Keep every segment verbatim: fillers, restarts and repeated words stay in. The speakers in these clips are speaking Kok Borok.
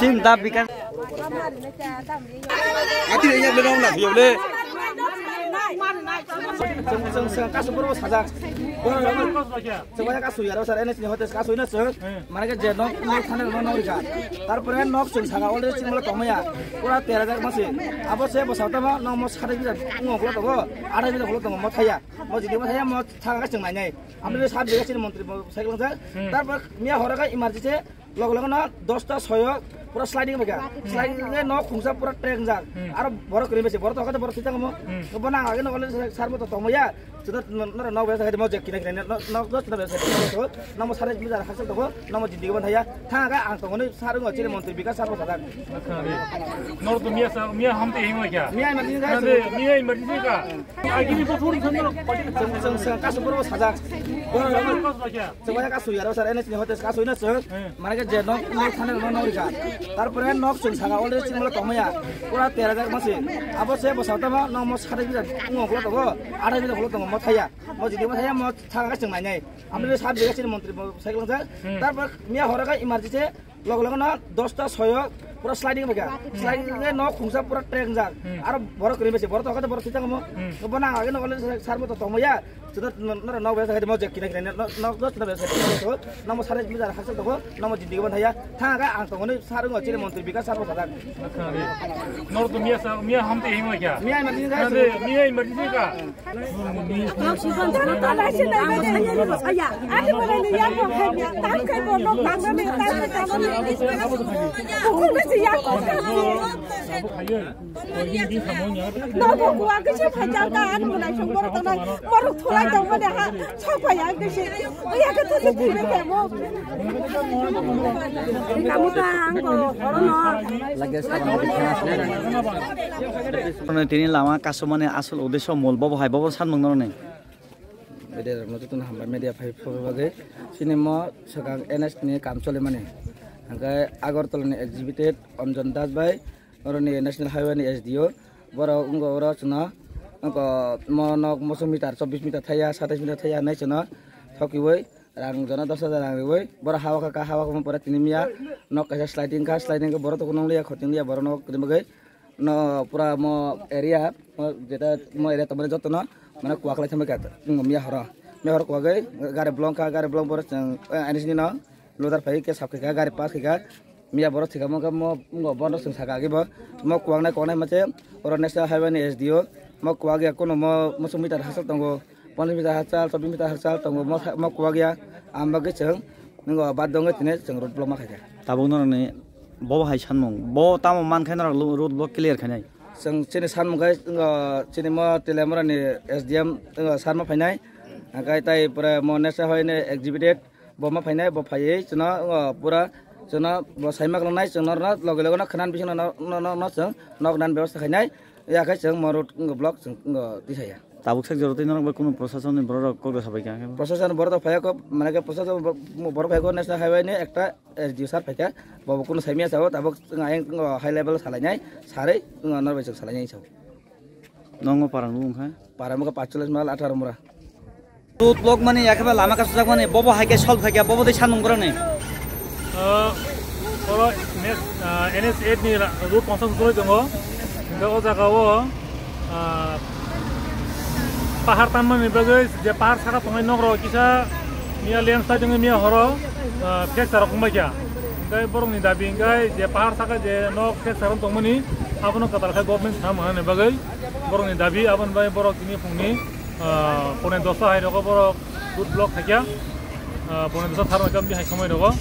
Sim da bikan. Ati ya belong na yo le. Seng seng seng kasu puro sajak. Seng kasu ya sar N H ni hotel kasu ina seng. Mana ke je nok nok thane nok nok rika. Tarpore nok seng saka already sing mala tomaya. Pura tera jak masi. Abo se bo satama nok mos khade bijan. Ngok lo tobo. Ada bijan lo tobo mo thaya. Mo jidi mo thaya mo thanga seng nai nai. Amri sab biga sini montri mo cycle sa. Tarpor miya hora ka emergency. Logo logo no dosta soyo pura sliding bega. Sliding le nok khungsa pura trek jak. Aro borok kri besi borok to ka borok sitang mo. Bo nang age no le sar mo to tomaya. Sudah nora nok besa mo jek kina kina nok dos na besa. Namo sare bijar hasil to namo jindi ban thaya. Thang ga ang to ni sar ngo chiri montri biga sar mo sadak. Nor to miya sa miya ham te himo kya? Miya emergency ka. Miya emergency ka. Agini to thori thori. Seng seng seng kasu puro sajak. Seng kasu ya sar N H ni hotel kasu ina seng. Mana ke je nok nok thane nok nok rika. Tarpore nok seng saka already sing mala tomaya. Pura tera jak masi. Abo se bo satama nok mos khade bijan. Ngok lo tobo. Ada bijan lo tobo mo thaya. Mo jidi mo thaya mo thanga seng nai nai. Amri sab biga sini montri mo cycle sa. Tarpor miya hora ka emergency. Logo logo no dosta soyo pura sliding bega. Sliding le nok khungsa pura trek jak. Aro borok kri besi borok to ka borok sitang mo. Bo nang age no le sar mo to tomaya. Sudah nora nok besa mo jek kina kina nok dos na besa. Namo sare bijar hasil to namo jindi ban thaya. Thang ga ang to ni sar ngo chiri montri biga sar mo sadak. Nor to miya sa miya ham te himo kya? Miya emergency ka. Miya emergency ka. Tini lama kasumani asol uddesho mol bobo hai bobo sanmung noroni. Media rokno jotono hambai media phai phobagwi. Chini mo swkang N S ni kam cholimani. Hwnkhe Agartala ni executive Anjan Das bai, oroni National Highway ni S D O, borok wngkha oro chwngno wngkha mo nok mosok meter chobbish meter thaya, satais meter thaya hinwi chwngno thokiwi rang jona dos hajar rang riwi borok hawa kha, hawa kha pore tini miya nok kaisa sliding kha, sliding khe borok tongwi nukliya, khoting liya borok nok tini bagwi. No pura mo area, mo jeta mo area tongmani jotono mane kuaklai thangbai kha, miya horo, miya horo kuagwi gari bolong kha, gari bolong borok chwng ani sini no loader phai khe sap khaikha, gari pass khaikha, miya borok thwikha mo khe mo bono chwng saka agi bo mo kuaknai kuaknai mache oro National Highway ni S D O mo kuagya kono mo mosok meter hachal tongo. Ponchas meter hachal, chobbish meter hachal tongo, mo, mo kuwak ya. Ang bagwi chwng nwngo bad dongwi tini chwng road block ma khaikha. Tabuk norokni bo hai sanmung, bo tamo mankhe norok lo-, road block clear khainai? Chwng chini sanmung khe, wngkha chini mo Teliamura ni S D M, wngkha sar ma phainai. Hwnkhe tai pore mo National Highway ni executive bo ma phainai, bo phaiwi chwngno, wngkha pura chwngno bo sai ma kwlangnai, chwng norokno loge loge no khwnani bisingno no, no, no, no chwng nok nani bebosta khainai. Ya khe chwng mo road wngkha block chwng wngkha tisaya. Tabuk sak jora tei norok bai kunu proshasonni borok rok kok da sabai kha khe? Proshasonni borok rok phai kho, mane khe proshasonni borok phai kho, National Highway ni ekta S D O sir phai kha, bo bo kunu sai manya sao, tabuk chwng ayang wngkha high level salainai, sarwi wngkha norok bai chwng salainai sao. Nokno parang nung kha? Parang wngkha paanchchollish mile atharo mura. Road block mani, ya khe ba lama kasujak mani, bobo hai khe solve khai khe, bobo tei sanmung borok ni. Ah, Next, ah, N H eight ni ra-, road construction choli tongo. Hingke o jaga o, ah, pahar tanmani bagwi je pahar saka tongnai nok rok kisa miya landslide wngwi miya horo, ah, fracture rok wngbaikha. Hingke borokni dabi hingke je pahar saka je nok fracture wng tongmani abono kwtal khe government sana manani bagwi borokni dabi aboni bagwi borok tini phungni, ah, pone dosa hai rogo borok road block khaikha. Ah, pone dosa thar maikha bihai somoi rogo.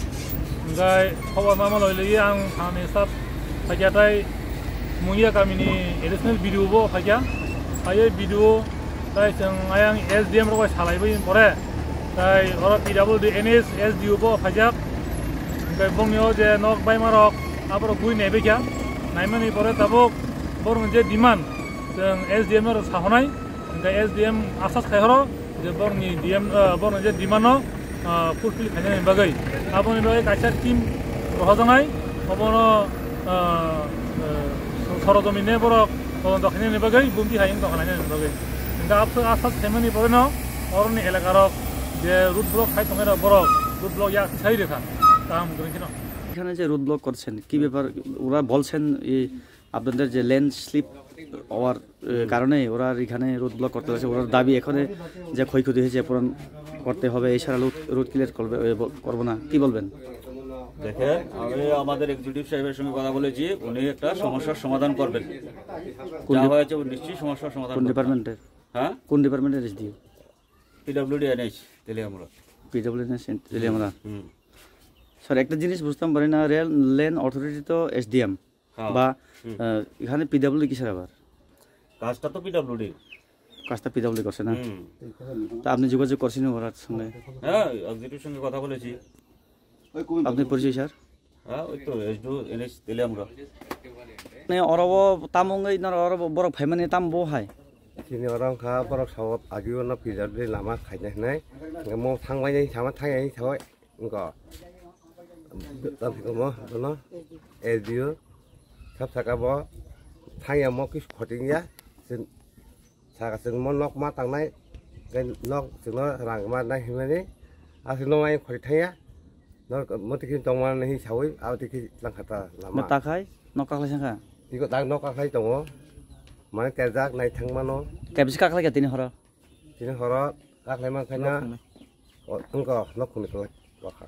Hingke khobor ma maloi ligi ang thani sab phaikha tai Mungia kamini additional B D O bo phaikha. Phaiye B D O tai chwng ayang S D M rok bai salai bai pore tai oro P W D N H S D O bo phaijak. Hingke bongni o je nok baima rok aborok bui naibaikha. Naimani pore tabuk borokni je demand chwng S D M no rok sahonai. Hingke S D M asas khai horo je borokni D M, ah, borokni je demand no, ah, fulfill khainani bagwi. Aboni bagwi kaisa team rohojaknai, obono, ah, ah, sorojomin ne borok todonto khainani bagwi, bumti hai wng tongkha nainani bagwi. Hingke abso asas khaimani pore no oroni elaka rok je road block khai tongmani rok borok road block yak sai rekha, kaham kwrwng kheno. এখানে যে road block করছেন, কি ব্যাপার? ওরা বলছেন এই আপনাদের যে ল্যান্ড স্লিপ হওয়ার, এ, হুম। কারণে ওরা এখানে রোড ব্লক করতে হয়েছে। ওনার দাবি এখানে যে ক্ষয়ক্ষতি হয়েছে পূরণ করতে হবে, এছাড়া রোড, রোড ক্লিয়ার করবে, এ, ব-, করবো না। কি বলবেন? দেখেন, আমি আমাদের এক্সিকিউটিভ সাহেবের সঙ্গে কথা বলেছি, উনি একটা সমস্যার সমাধান করবেন। কোন যা ডিপ-, হয়েছে, উনি নিশ্চয়ই সমস্যার সমাধান কোন করবেন। ডিপার্টমেন্টের? হ্যাঁ? কোন ডিপার্টমেন্টের SDO? PWD NH, Teliamura. PWD NH, Teliamura. হুম। স্যার, একটা জিনিস বুঝতাম পারি না, রেল লেন অথরিটি তো এসডিএম হ্যাঁ। বা, হুম। আহ, এখানে পিডব্লিউডি কিসের আবার? কাজটা তো পিডব্লিউডি। কাজটা পিডব্লিউডি করছে না? হুম। তা আপনি যোগাযোগ করছেন ওনার সঙ্গে? হ্যাঁ, এক্সিকিউটিভ সঙ্গে কথা বলেছি। আপনি পরিচয়, স্যার? হ্যাঁ, ওই তো SDO NH Teliamura. Ni oro o tamo wngwi noro oro borok phaimani tamo bo hai? Chini oro wngkha borok sao agio no pijar de lama khaina hinai. Mo thangbai nai sama thangya hinwi sao wngkha. Tamo bono S D O sab saka bo thangya mo kis khoting ya. Saka chwng mo nok ma tangnai, tei nok chwngno rang ma nai hinmani, aswk no ayang khori thangya, nok motiki tongma nai sawi, abotiki langkhata lama. Takhai, nok kaklai sangkha? Iko tak nok kaklai tongo, mane terjak nai thangmano. Kaibisi kaklai kha tini horo? Tini horo kaklai mankhaina, o, wngkha nok khungni kaklai wakha.